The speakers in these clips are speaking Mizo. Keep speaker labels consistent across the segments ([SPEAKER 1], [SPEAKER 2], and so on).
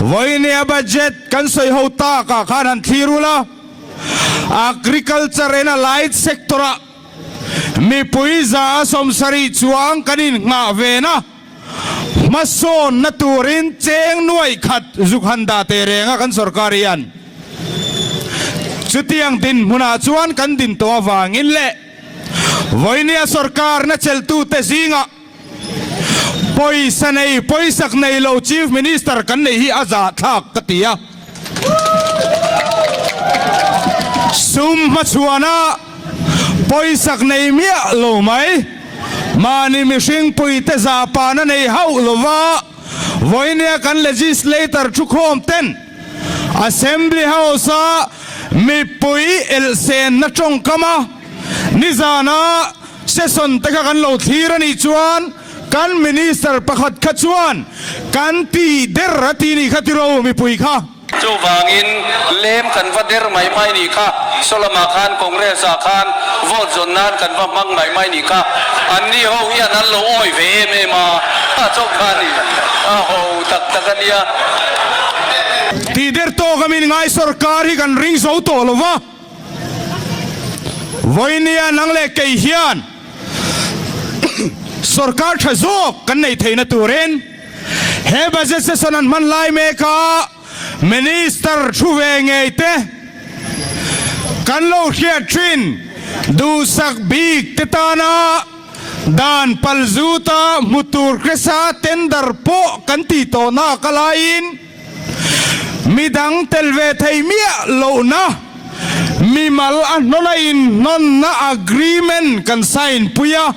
[SPEAKER 1] Vawinia budget kan sawi ho takah khan han thlir ula, Agriculture and Allied Sector-ah mipui 170 chuang kan innghah vena hmasawnna turin cheng nuaih khat zuk han dah teh reng a kan sorkar hian. Chutiang dinhmunah chuan kan din tawh avangin leh vawinia sorkarna chelhtute zingah Pawisa nei, pawisak nei lo Chief Minister kan neih hi a zahthlak ka ti a. Sum hmachhuana pawisak nei miah lo mai, mahni mihring puite zahpahna nei hauh lova vawinia kan legislator thukhawm ten Assembly House-a mipui elhsenna tawngkama nizana Session te kha kan lo thlir a nih chuan kan Minister pakhat kha chuan kan ti der a ti nih kha tiro mipui kha.
[SPEAKER 2] Chuvangin lem kan va der mai mai nih kha, Sawlamah khan Congress ah khan vote zawn nan kan va hmang mai mai nih kha, anni ho hian an lo awi ve em em a, a chawp kha a ni, a ho tak tak a nia.
[SPEAKER 1] Ti der tawk a min ngai sorkar hi kan ring zo tawh lo va. Vawinia nang leh kei hian sorkar tha zawk kan neih theihna turin he budget session an hman lai meka Minister thu ve ngei te kan lo hriat thin duhsak bik te tana dan palzuta hmu tur hresa tender pawh kan tih tawhna ka laiin Midang tel ve thei miah lohna, mimal a hnawna inhnawnna agreement kan sign pui a.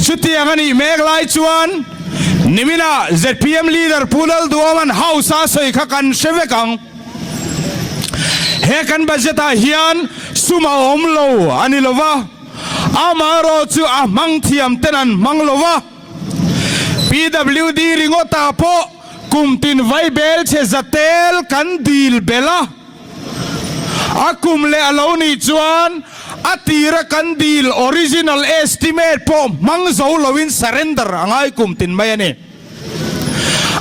[SPEAKER 1] Chutiang a nih mek lai chuan niminah zpm leader Pu Lalduaman House a sawi kha kan hre vek ang. He kan budget ah hian sum a awm lo a ni lo va, amaherawhchu a hmang thiam ten an hmang lo va. PWD ringawtah pawh kum tin vaibel chhe zatel kan dil belh a, a kum leh a lo nih chuan a tira kan dil original estimate pawh hmang zo loin surrender a ngai kum tin mai a ni.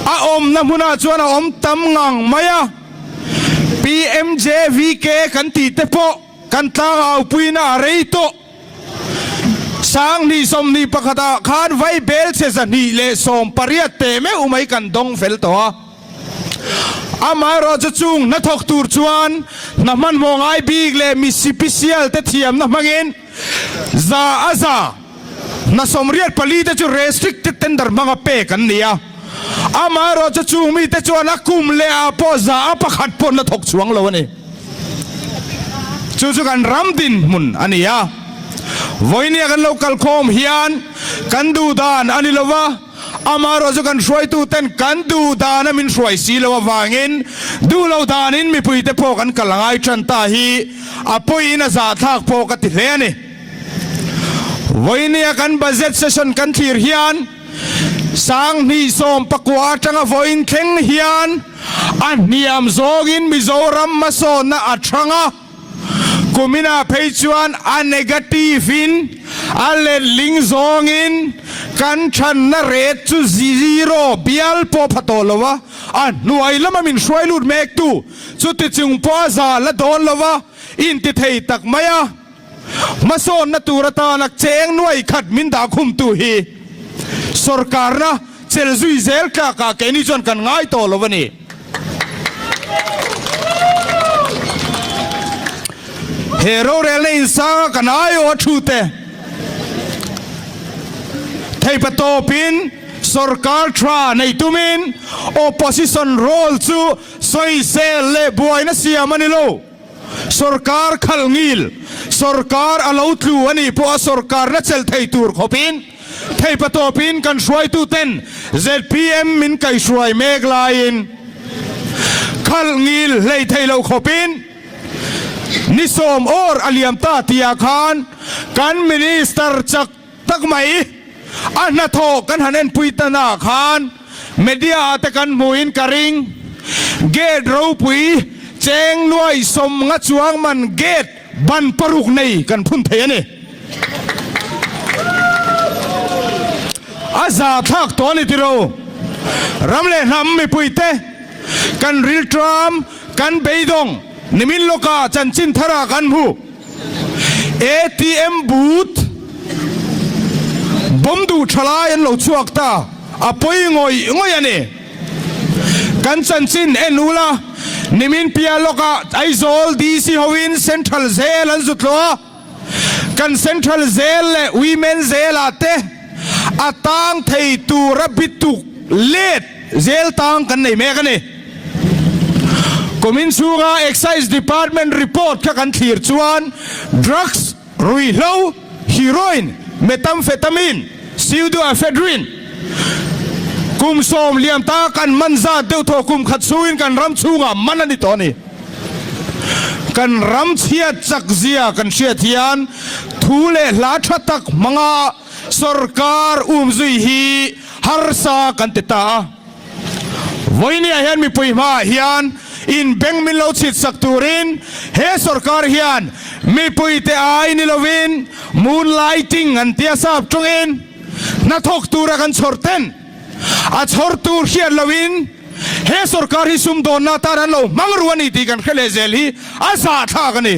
[SPEAKER 1] A awmna hmunah chuan a awm tam ngang mai a, PMJVK kan tih te pawh kan tlangaupuina a rei tawh. 2021 ah khan vai bel chhe 218 teh meuh mai kan dawng fel tawh a. Amaherawhchu chung hnathawk tur chuan hna hmanhmawh ngai bik leh mi sipisial te thiamna hmangin za a za hna 84 te chu restricted tender hmanga pek an ni a. Amaherawhchu chung mite chuan a kum leh ah pawh za a pakhat pawh hnathawk chuang lo a ni. Chu chu kan ram dinhmun a ni a, vawinia kan lo kalkhawm hian kan duh dan a ni lo va, amaherawh chu kan hruaituten kan duh dana min hruai si lo avangin duh lo danin mipuite pawh kan kal a ngai tan ta hi a pawiin a zahthlak pawh ka ti hle a ni. Vawinia kan budget session kan thlir hian 2019 atanga vawiin thleng hian A hniam zawngin Mizoram hmasawnna a thang a, kuminah phei chuan a negative in a letling zawngin kan thanna rate chu zero bial pawh pha tawh lo a, a hnuai lama min hruai lut mek tu chuti chung pawh a za la dawn lo a, inti thei tak mai a. Hmasawnna tur atana cheng nuai khat min dah khumtu hi sorkarna chel zui zel tlakah keini chuan kan ngai tawh lo a ni. He rorelna insanga kan aiawh a thu te theipa tawpin sorkar tha nei tumin opposition role chu sawisel leh buaina siam a ni lo. Sorkar khalh ngil, sorkar a lo tlu a nih pawh a sorkarna chelh thei tur khawpin theipa tawpin kan hruaituten zpm min kaihruai mek laiin khalh ngil hlei thei lo khawpin ni sawm awr a liam ta tihah khan kan Minister chak tak mai a hnathawh kan han enpui ta naah khan media ah te kan hmuhin ka ring. Gate ropui cheng nuai 50 chuang man gate ban paruk nei kan phun thei a ni. A za thlak tawh a ni tiro. Ram leh hnam mipuite kan rilṭam, kan beidawng nimin lawka chanchin thara kan hmu. ATM booth bomb duh tha lai an lo chhuak ta, a pawi ngawih ngawih a ni. Kan chanchin en ula, nimin piah lawkah Aizawl DC hoin Central Jail an zut hlawh a, kan Central Jail leh Women Jail ah te a tang thei tura bituk let jail tang kan nei mek a ni. Kumin chhunga Excise Department report kha kan thlir chuan drugs, ruihhlo, heroin, methamphetamine, pseudoephedrine kum sawm liam ta kan man zat deuh thaw kum khat chhungin kan ram chhungah man a ni tawh a ni. Kan ram chhiat chak zia kan hriat hian thu leh hla tha tak hmanga sorkar umzui hi harsa kan ti ta a. Vawinia hian mipui hmaah hian in beng min lo chhit sak turin he sorkar hian mipuite ai ni lovin moonlighting an tia sap tawngin hnathawk tura kan chhawr ten a chhawr tur hriat loin he sorkar hi sumdawnna atan an lo hmang ru a ni tih kan hre leh zel hi a zahthlak a ni.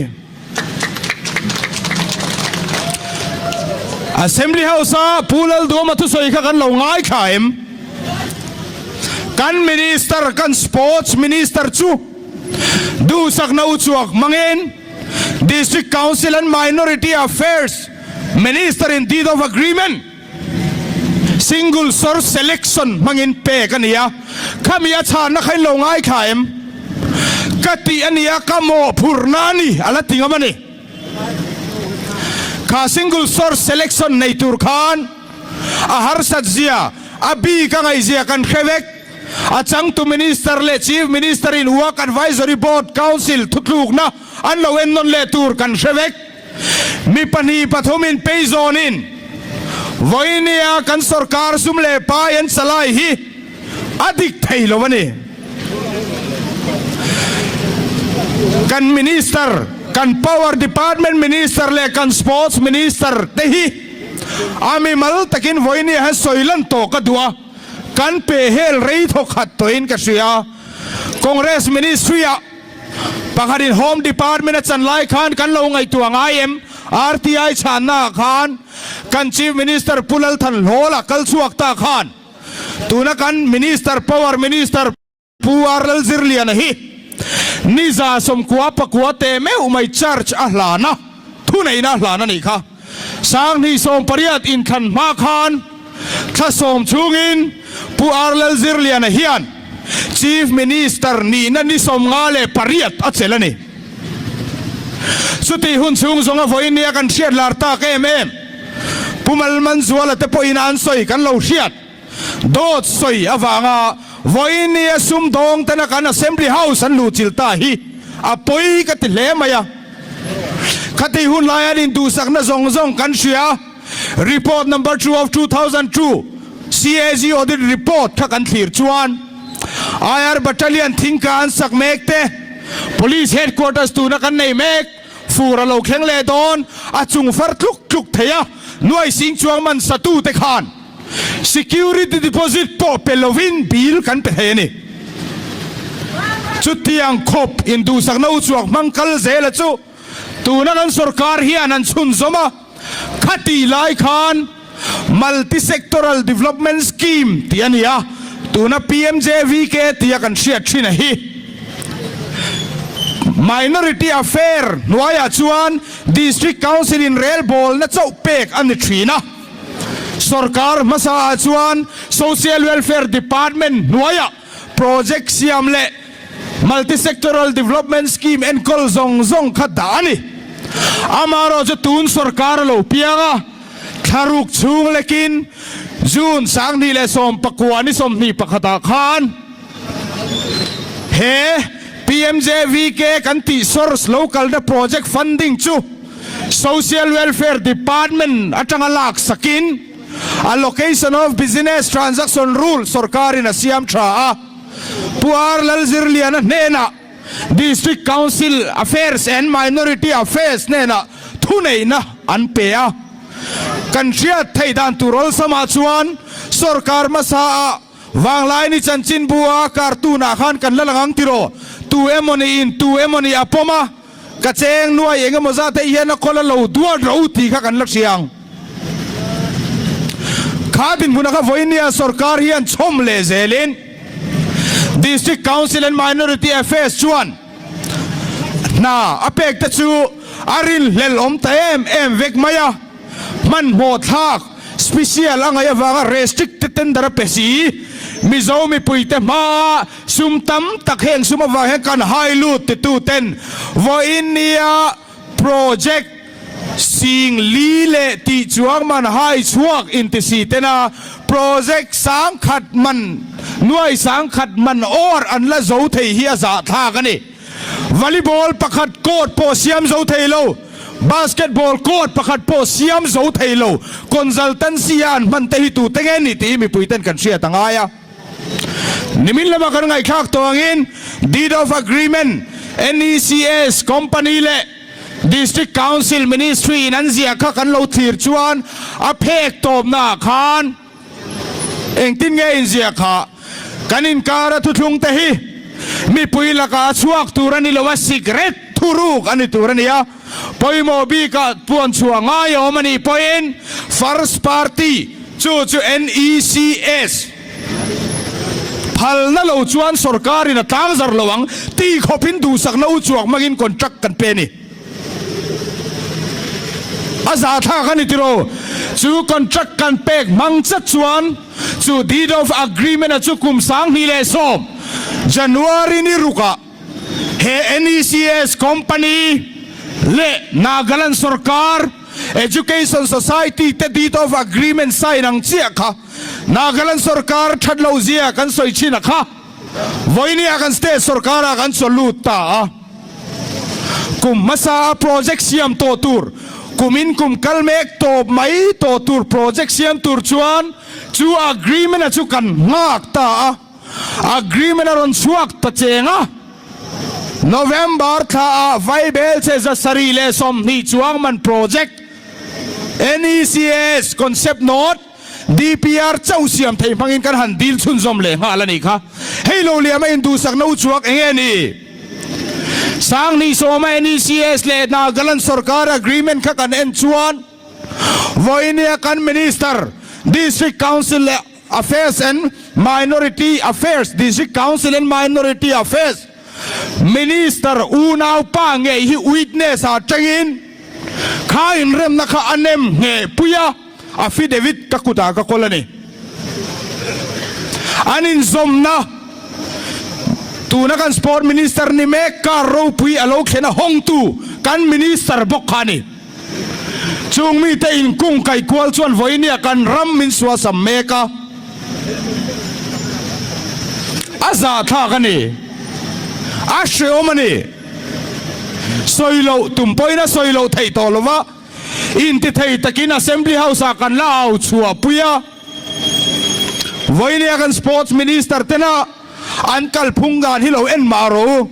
[SPEAKER 1] Assembly House-a Pu Lalduama thusawi kha kan lo ngaithla em? Kan Minister, kan Sports Minister chu duhsakna u chuak hmangin District Council and Minority Affairs Minister in Deed of Agreement, Single Source Selection hmangin pek a ni a, khami a chhanna kha in lo ngaithla em? Ka tih a nia, ka mawhphurhna a ni, a la ti ngam a ni. Kha Single Source Selection nei tur khan a harsat zia, a bik a ngaihzia kan hre vek. A changtu Minister leh Chief Minister in Work Advisory Board Council thutlukna an lo ennawn leh tur kan hre vek. Mi pahnih pathumin peizawnin vawinia kan sorkar sum leh pai an chalai hi a dik thei lo a ni. Kan Minister, kan Power Department Minister leh kan Sports Minister te hi a mimal takin vawinia hian sawi lan tawh ka duh a, kan pe hel rei thawkhat tawhin ka hria. Congress Ministry-ah Pakhatin Home Department a chan lai khan kan lo ngaihtuah ngai em? RTI chhanna ah khan kan Chief Minister Pu Lalthan Hlawl a kal chhuak ta khan tuna kan Minister Power Minister Pu R Lalzirliana hi niza sawmkua pakua teh meuh mai charge a hlan a, thuneihna a hlan a nih kha. Sanghnih 80 inthlan hma khan thla sawm chhungin Pu R Lalzirliana hian Chief Minister nihna ni 58 a chelh a ni. Chutih hun chhung zawnga vawiin nia kan hriat lar tak em em Pu Malmanzuala te pawhin an sawi kan lo hriat dawt sawi avanga vawiin nia sumdawng tena kan Assembly House an luhchilh ta hi a pawi ka ti hle mai a. Khati hun lai an induhsakna zawng zawng kan hria. Report number 2 of 2002 CAG audit report kha kan thlir chuan IR Battalion thingka an sak mek te, Police Headquarters tuna kan nei mek, fur a lo thleng leh dawn, a chung far tluk tluk thei a, nuai sing chuang man satu te khan Security deposit pawh pe lovin bill kan pe thei a ni. Chutiang khawp induhsakna uchuak hmang kal zela chu tuna kan sorkar hian an chhunzawm a, khatih lai khan Multi-Sectoral Development Scheme tih a ni a, tuna PMJVK tia kan hriat thin a hi. Minority Affair hnuaiah chuan District Council in relbawlna chauh pek a ni thin a. Sorkar hmasa ah chuan Social Welfare Department hnuaiah project siam leh Multi-Sectoral Development Scheme enkawl zawng zawng kha dah a ni. Amaherawh chu tun sorkar a lo piang a, thlaruk chhung lekin June 2019 ni 21 ah khan he PMJVK kan tih source lo kalna project funding chu Social Welfare Department atanga lak sakin Allocation of Business Transaction Rule sorkarin a siam tha a, Pu R Lalzirliana hnenah District Council Affairs and Minority Affairs hnenah thuneihna an pe a. Kan hriat theih dan tur awlsamah chuan sorkar hmasaah. Vanglaini chanchinbu a cartoon ah khan kan la lang ang tiraw? Tu emawni in tu emawni a pawm a, ka cheng nuai eng emaw zat hei hian a khawl a lo duat ro tih kha kan la hria ang. Kha dinhmuna kha vawinia sorkar hian chhawm leh zelin District Council and Minority Affairs chuan hna a pek te chu a rinhlelh awm ta em em vek mai a, hmanhmawh thlak special a ngaih avanga restricted tender a pe si. Mizo mipuite hmaa sum tam tak heng sum avang hian kan hai lut titu ten vawiin nia project sing li leh tih chuang man hai chhuak inti si tena project sangkhat man nuai sangkhat man awr an la zo thei hi a zahthlak a ni. Volleyball pakhat court pawh siam zo thei lo, basketball court pakhat pawh siam zo thei lo, consultancy a an hman te hi tute nge ni tih hi mipui ten kan hriat a ngai a. Nimin lama kan ngaihthlak tawh angin Deed of Agreement NECS company leh District Council Ministry in an ziah kha kan lo thlir chuan a phek tawpna ah khan engtin nge inziah kha kan inkara thuthlung te hi mipui lakah a chhuak tur a ni lo a, sikret thuruk a ni tur a ni a, pawimawh bikah puan chhuah ngai a awm a nih pawhin First Party chu chu NECS phalna lo chuan sorkarin a tlangzar lo ang tih khawpin duhsakna u chuak hmangin contract kan pe a ni. A zahthlak a ni tiraw? Chu contract kan pek hmang chat chuan chu deed of agreement a chu kum 2010 January ni rukah he NECS company leh Nagaland sorkar Education Society te deed of agreement sign ang chiah kha Nagaland sorkar that lo zia kan sawi thin a kha vawinia kan state sorkar ah kan chaw lut ta a. Kum hmasa a project siam tawh tur, kum in kum kal mek tawp mai tawh tur project siam tur chuan chu agreement a chu kan nghak ta a. Agreement a rawn chhuak ta cheng a, November thla ah Vaibelche 720 chuang man project, NECS concept note, DPR chauh siam thei hmangin kan han dil chhunzawm leh nghal a nih kha. Hei lo liam a induhsakna u chhuak eng nge ni? 2010 a NECS leh Nagaland sorkar agreement kha kan en chuan vawinia kan Minister, District Council leh Affairs and Minority Affairs, District Council and Minority Affairs Minister unaupa ngei hi witness ah tangin kha inremna kha a nem ngheh pui a, affidavit ka kutah ka kawl a ni. An inzawmna tuna kan Sport Minister ni mek car ropui a lo thlen a hawngtu kan Minister bawk kha a ni. Chung mite inkung kaih kual chuan vawinia kan ram min suasam mek a, a zahthlak a ni, a hreawm a ni. Sawi loh tum pawhin a sawi loh theih tawh lo va, intithei takin Assembly House-ah kan la au chhuah pui a. Vawinia kan Sports Minister tena An kalphung dan hi lo en mah rawh u.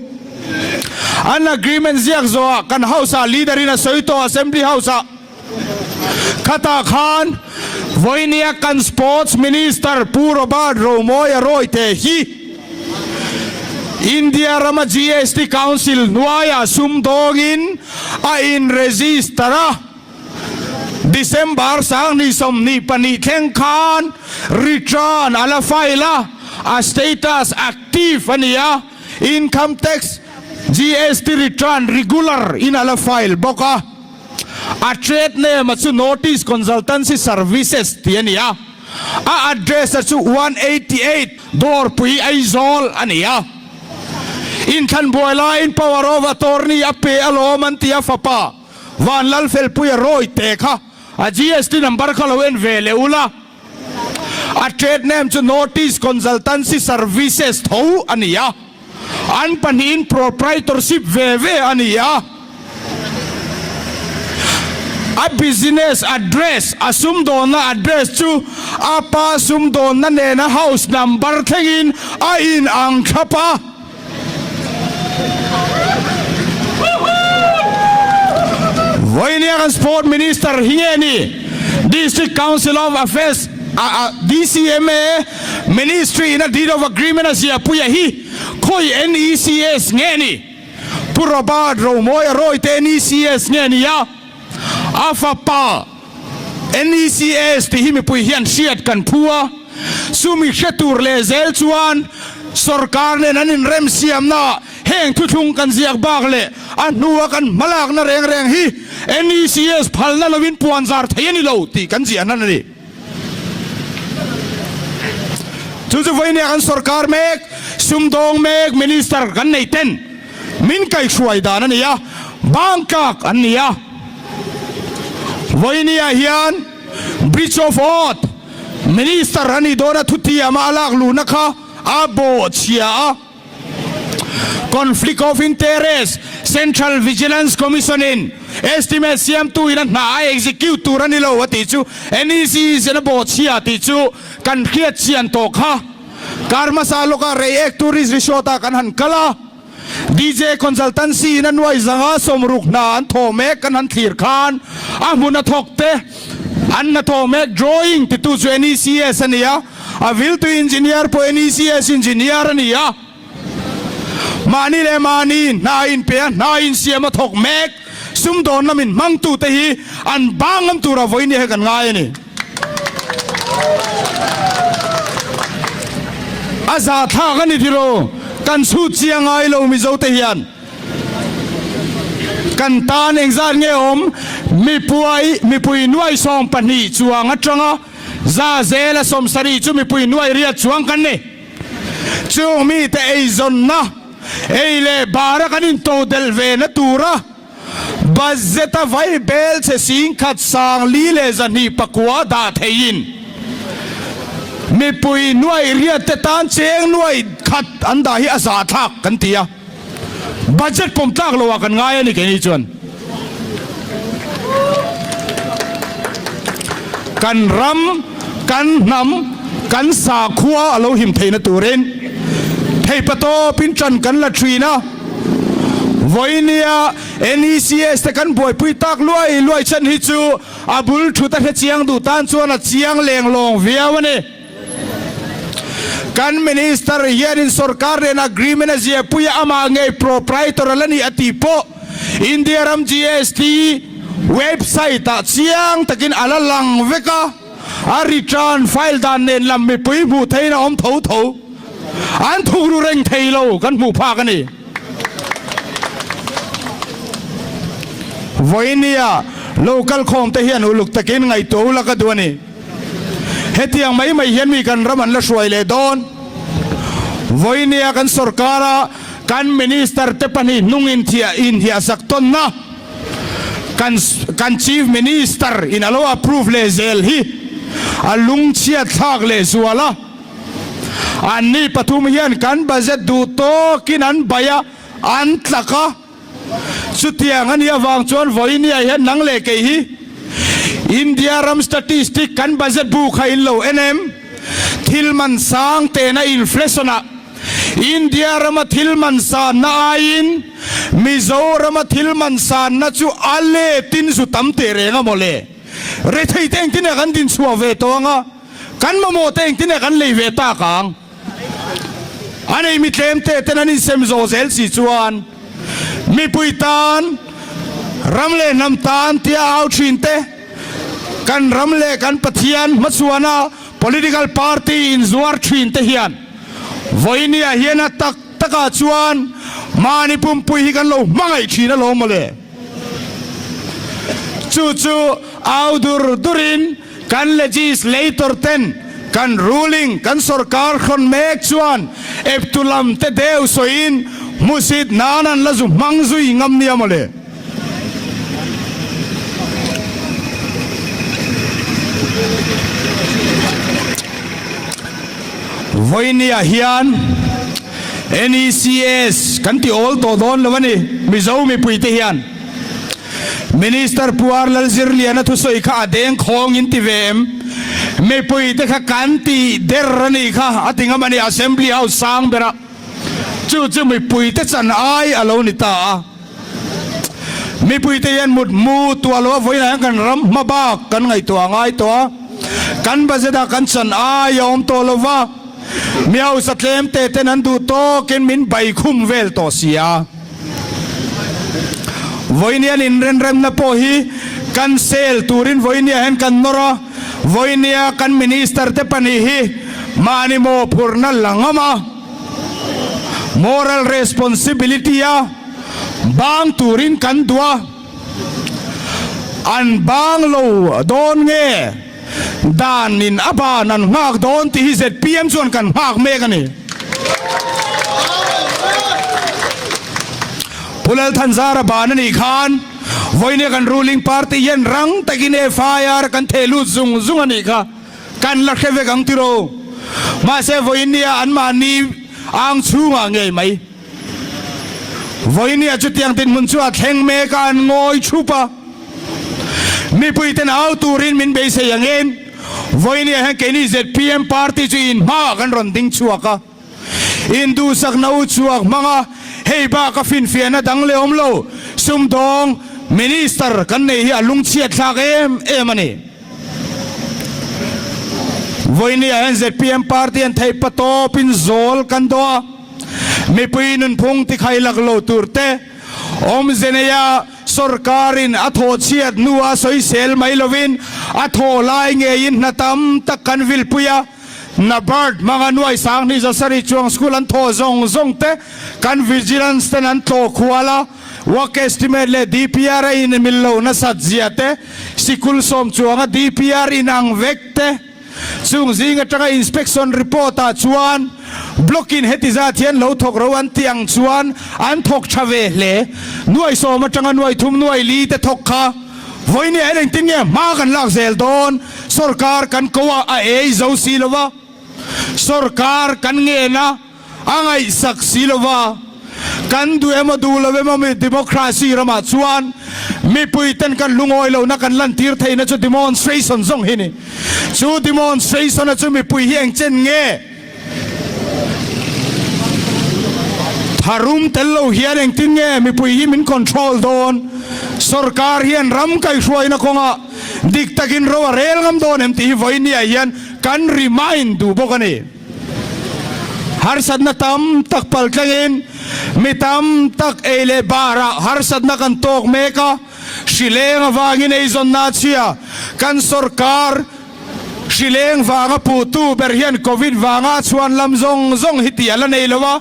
[SPEAKER 1] An agreement ziak zawhah kan house ah leader in a sawi tawh assembly house ah. Khatah khan vawinia kan sports minister Pu Robert Romawia Rawite hi India rama GST council hnuaiah sumdawngin a in register a. December 2022 thleng khan return a la file a, a status active a ni a, income tax, GST return regular in a la file bawk a, a trade name a chu Notice Consultancy Services tih a ni a, a address a chu 188 Dawrpui Aizawl a ni a. Inthlan buai laiin power of attorney a pe alawm an ti a fapa. Vanlalfelpuia Rawite kha a GST number kha lo en ve leh ula, a trade name chu Notice Consultancy Services tho a ni a, an pahnihin proprietorship ve ve a ni a, a business address, a sumdawnna address chu a pa sumdawnna nena house number thlengin a inang thlap a. Vawinia kan Sport Minister hi nge ni? District Council of Affairs. A DCMA Ministry in a Deed of Agreement a ziahpuia hi khawi NECS nge ni? Pu Robert Romawia Rawite NECS nge ni a? A fapa NECS tih hi mipui hian hriat kan phu a, chumi hre tur leh zel chuan sorkar nen an inremsiamna heng thuthlung kan ziak bak leh a hnua kan hmalakna reng reng hi NECS phalna lovin puan zar thei a ni lo tih kan ziah hnan a ni. Chu chu vawinia kan sorkar mek, sumdawng mek, minister kan nei ten min kaihhruai dan a ni a, bangkak an ni a. Vawinia hian Bridge of Oath minister a nih dawna thutiama a lak luhna kha a bawhchhia a. Conflict of Interest, Central Vigilance Commission in estimate siamtu in a hna a execute tur a ni lo a tih chu NEC in a bawhchhia tih chu kan hriat chian tawh kha. Kar hmasa lawkah Reiek Tourist Resort ah kan han kal a, DJ Consultancy in a nuai zanga 60 hna an thawh mek kan han thlir khan a hmun a thawk te an hnathawh mek drawing titu chu NECS a ni a, A viltu engineer pawh NECS engineer a ni a, mahni leh mahni hna inpe a, hna insiam a thawk mek, sumdawn lamin hmangtute hi an bang ngam tura vawiin hi kan ngai a ni. A zahthlak a ni tilo, kan chhut chiang ngai lo Mizote hian. Kan tan engzat nge awm? Mipuai, mipui nuai 12 chuang atanga Za zela 70 chu mipui nuai riat chuang kan ni. Chung mite eizawnna, ei leh bara kan intodelh ve na tura budget-a vai bel che 10,000 429 dah theiin mipui nuai riat te tan cheng nuai khat an dah hi a zahthlak kan ti a. Budget pawm tlak loah kan ngai a ni keini chuan. Kan ram, kan hnam, kan sakhua a lo him theihna turin theipatawpin ṭan kan la ṭhin a. Vawinia NECS te kan buaipui tak luai luai chhan hi chu a bul ṭhut a hre chiang duh tan chuan a chiang lenglawng viau a ni. Kan Minister hianin sorkar nen agreement a ziahpui a, amah ngei proprietor a la ni a tih pawh India ram GST website ah chiang takin a la lang vek a, a return file dan nen lam mipui hmuh theihin a awm tho tho. An thuk ru reng thei lo kan hmuh phak a ni. Vawinia local khawm te hian uluk takin ngaihtuah ulak a duh a ni. Hetiang mai mai hian mi kan ram an la hruai leh dawn. Vawinia kan sorkara kan minister te pahnih hnung inthiah inhiahsak tawnna kan kan chief minister in a lo approve leh zel hi a lungchhiat thlak leh zual a. Anni pathum hian kan budget duh tawkin an baih a, an tlak a. Chutiang a nih avang chuan vawinia hian nang leh kei hi India ram statistic kan budget bu kha in lo en em? Thil man sang tena inflation ah India rama thil man sanna aiin Mizorama thil man sanna chu a letin zu tam teh reng a mawle. Rethei te engtin nge kan dinchhuah ve tawh anga kan mamawh te engtin nge kan lei ve tak ang? A nei mi tlem te ten an insem zawh zel si chuan mipui tan, ram leh hnam tan tia au thin te, kan ram leh kan Pathian hmachhuana political party inzuar thin te hian vawinia hian a tak takah chuan mahni pumpui hi kan lo hmangaih thin alawm mawle. Chu chu au dur durin Kan legislator ten kan ruling kan sorkar hrawn mek chuan eptu lam te deuh sawiin hmusit nan an la zu hmang zui ngam nia mawle. Vawinia hian NECS kan ti awl tawh dawn lo a ni Mizo mipuite hian. Minister Pu R Lalzirliana thusawi kha a deng khawng in ti ve em? Mipui te kha kan tih der a nih kha a ti ngam a ni Assembly House sang bera chu chu mipui te chan ai a lo ni ta a. Mipui te hian mut mu tuah lo a vawiinah hian kan ram hma bak kan ngaihtuah a ngai tawh a. Kan budget ah kan chan ai a awm tawh lo va, mi hausa tlem te ten an duh tawkin min bai khum vel tawh si a. Vawinia an inrenremna pawh hi cancel turin vawinia hian kan nawr a, vawinia kan minister te pahnih hi mahni mawhphurhna la ngam a, moral responsibility a bang turin kan duh a, an bang lo dawn nge danin a ban an nghak dawn tih hi zpm chuan kan nghak mek a ni. Pu Lalthanzara ban a nih khan vawinia kan ruling party hian rang takin FIR kan theh lut zung zung a nih kha. Kan la hre vek ang tiraw? Mahse vawinia anmahni ang chhungah ngei mai. Vawinia chutiang dinhmun chu a thleng mek a, an ngawi thup a. Mipuiten au turin min beisei angin vawinia hian keini zpm party chu inhmaah kan rawn ding chhuak a. Induhsakna u chhuak hmanga hei bak a finfiahna dang leh awm lo sumdawng Minister kan nei hi a lungchhiat thlak em em a ni. Vawinia hian zpm party an theih patawpin zawl kan dawh a, mipui nunphung tikhai lak lo tur te, awmze neia sorkarin a thawhchhiat hnua sawisel mai lovin a thaw lai ngeiin hna tam tak kan vilpui a, NABARD hmanga nuai 2000 zasarih chuang school an thaw zawng zawng te kan vigilance ten an tlawh khual a, work estimate leh DPR a in mil lo nasat zia te, sikul sawm chuanga DPR inang vek te, chung zing atanga inspection report ah chuan block in heti zat hian lo thawk ro an tih ang chuan an thawk tha ve hle. Nuai sawm atanga nuai thum nuai li te thawk kha. Vawinia hian engtin nge hma kan lak zel dawn? Sorkar kan ko a, a ei zo si lo va. Sorkar kan ngen a, a ngaihsak si lo va. Kan duh emaw duh lo emaw mi democracy ramah chuan mipui ten kan lungawi lohna kan lantir theihna chu demonstration zawng hi ni. Chu demonstration a chu mipui hi engchen nge? Tharum tel lo hian engtin nge mipui hi min control dawn? Sorkar hian ram kaihhruaina kawngah dik takin ro a rel ngam dawn em tih hi vawinia hian kan remind duh bawk a ni. Harsatna tam tak pal tlengin mi tam tak ei leh barah harsatna kan tawk mek a, hrileng avangin eizawnna a chhia. Kan sorkar Hrileng vanga puhtu ber hian Covid vanga a chhuan lam zawng zawng hi tih a la nei lo a,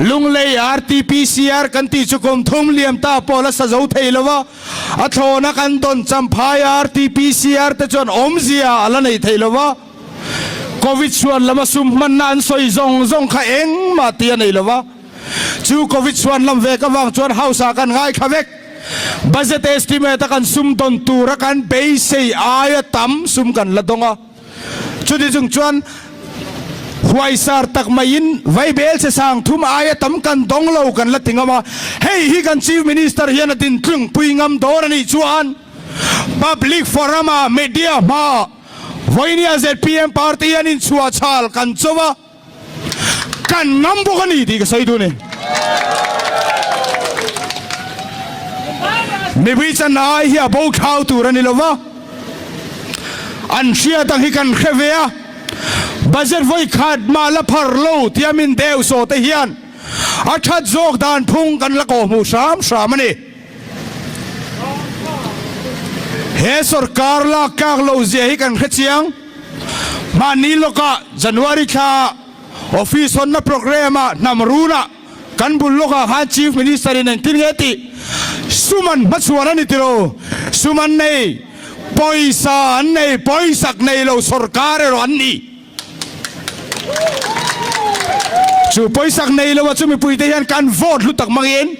[SPEAKER 1] Lunglei RTPCR kan tih chu kum thum liam ta pawh la sa zo thei lo a, a thlawna kan dawn champhai RTPCR te chuan awmzia a la nei thei lo a, Covid chhuan lama sum hmanna an sawi zawng zawng kha engmah tih a nei lo a, chu Covid chhuan lam vek avang chuan House ah kan ngaithla vek. Budget estimate a kan sum dawn tura kan beisei aia tam sum kan la dawng a, chuti chung chuan huaisar tak maiin vaibel che sang thum aia tam kan dawng lo kan la ti ngam a, hei hi kan Chief Minister hian a dintlungpui ngam dawn a nih chuan Public Forum ah media hmaah vawinia zpm party hian inchhuahchhal kan cho a. Kan ngam bawk a ni tih ka sawi duh a ni. Mipui chan ai hi a bo thlau tur a ni lo va, an hriat ang hi kan hre ve a, budget vawi khat mah la phar lo tia min deuh saw te hian a that zawk dan phung kan la kawhhmuh hram hram a ni. He sorkar lak tlak lo zia hi kan hre chiang. Mahni lawkah January thla office hawnna programme ah hnam runah kan bul lawkah khan Chief Minister in engtin nge tih sum an hmachhuan a ni tilo, sum an nei, pawisa an nei, pawisak nei lo sorkar erawh an ni. Chu pawisak nei lo a chu mipuite hian kan vote hlu tak mangin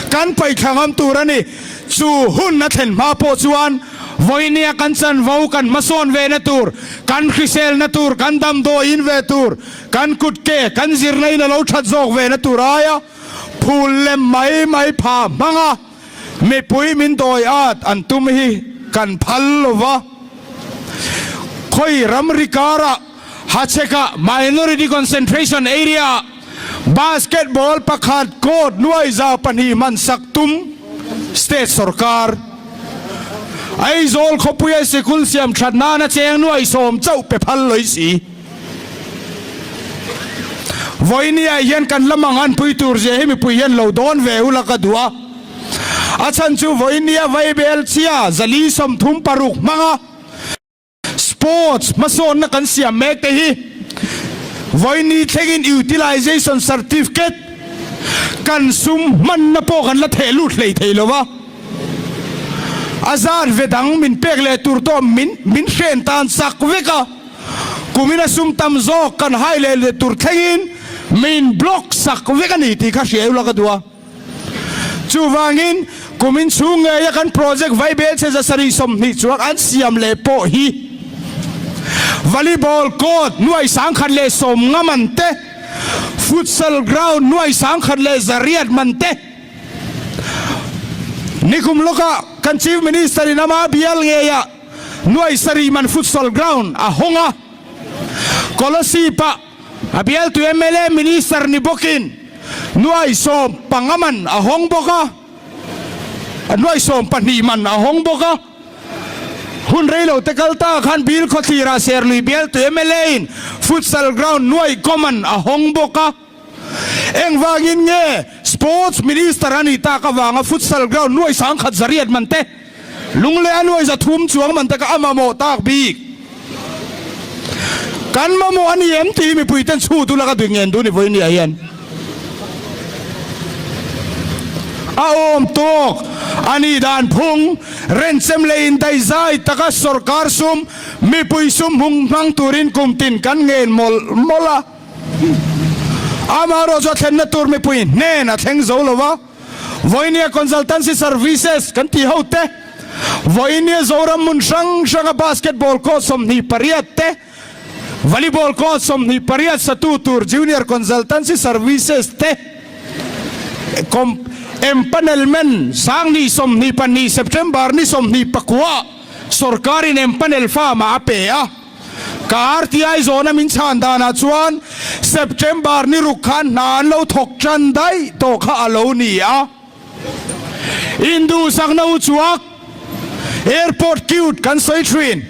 [SPEAKER 1] kan paihthla ngam tur a ni. Chu hun a thlen hma pawh chuan vawinia kan chanvo kan hmasawn ve na tur, kan hriselna tur, kan damdawiin ve tur, kan kutke, kan zirna in a lo that zawk ve na tur aia phul lem mai mai pha hmanga mipui min dawi at an tum hi kan phal lo va. Khawi ramri karah Hachhekah Minority Concentration Area-ah Basketball pakhat court nuai 200 hman sak tum state sorkar. Aizawl khawpuia sikul siam that nana cheng nuai sawm chauh pe phal lawih si. Vawinia hian kan la mang anpui tur zia hi mipui hian lo dawn ve ula ka duh a. A chhan chu vawinia vaibel chhia 436 hmanga sports hmasawnna kan siam mek te hi vawiini thlengin utilization certificate kan sum hmanna pawh kan la theh lut hlei thei lo va. A zat ve dang min pek leh tur tawh min min hren tan chak vek a, kumin a sum tam zawk kan hai leh leh tur thlengin min block sak vek a ni tih kha hria ula ka duh a. Chuvangin kumin chhung ngeia kan project vaibel che 720 chuang an siam leh pawh hi volleyball court 1150 man te, futsal ground 1108 man te, Nikum lawkah kan Chief Minister in ama bial ngeiah 700 man futsal ground a hawng a, Kolasib-ah a bialtu mla Minister ni bawkin 15 man a hawng bawk a, 12 man a hawng bawk a. Hun reilo te kal ta khan Bil khawthlirah Serlui bialtu mla in futsal ground nuai kaw man a hawng bawk a. Engvangin nge Sports Minister a nih tak avanga futsal ground 1108 man te, lung leh a 300 chuang man te kha a mamawh tak bik? Kan mamawh a ni em tih hi mipui ten chhut ula ka duh ngen duh ni vawinia hian. A awm tawk a nih dan phung renchem leh indaihzai taka sorkar sum mipui sum hmung hmang turin kum tin kan ngen mawlh mawlh a. Amaherawhchu a thlenna tur mipui hnen a thleng zo lo va, vawinia consultancy services kan tih ho te, vawinia Zoram hmun hrang hranga basketball court 28 te, volleyball court 28 satu tur junior consultancy services te, empanelment 2022 September ni 29 sorkarin empanel farm ah a pe a. Ka RTI zawhna min chhan danah chuan September ni ruk khan hna an lo thawk tan daih tawh kha a lo ni a. Induhsakna u chuak Airport cute kan sawi thin,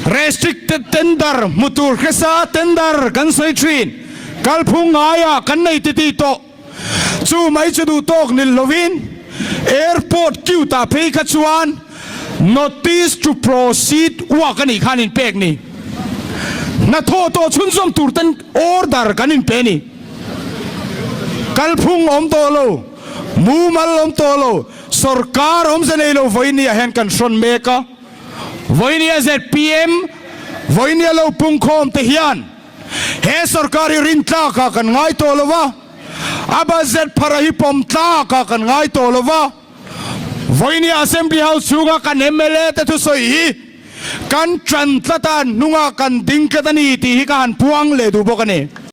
[SPEAKER 1] restricted tender hmu tur hresa tender kan sawi thin, kalphung ngaiah kan nei titi tawh. Chu mai chu duh tawk nil lovin Airport cute ah phei kha chuan Notice to proceed work a nih khan in pek ni. Hnathawh tawh chhunzawm tur ten order kan in pe ni. Kalphung awm tawh lo, mumal awm tawh lo, sorkar awmze nei lo vawinia hian kan hrawn mek a. Vawinia zpm, vawinia lo pungkhawm te hian He sorkar hi rintlak ah kan ngai tawh lo va, a budget phar a hi pawm tlak ah kan ngai tawh lo va. Vawinia Assembly House chhunga kan mla te thusawi hi kan tan tlat a, hnungah kan ding tlat a ni tih hi ka han puang leh duh bawk a ni.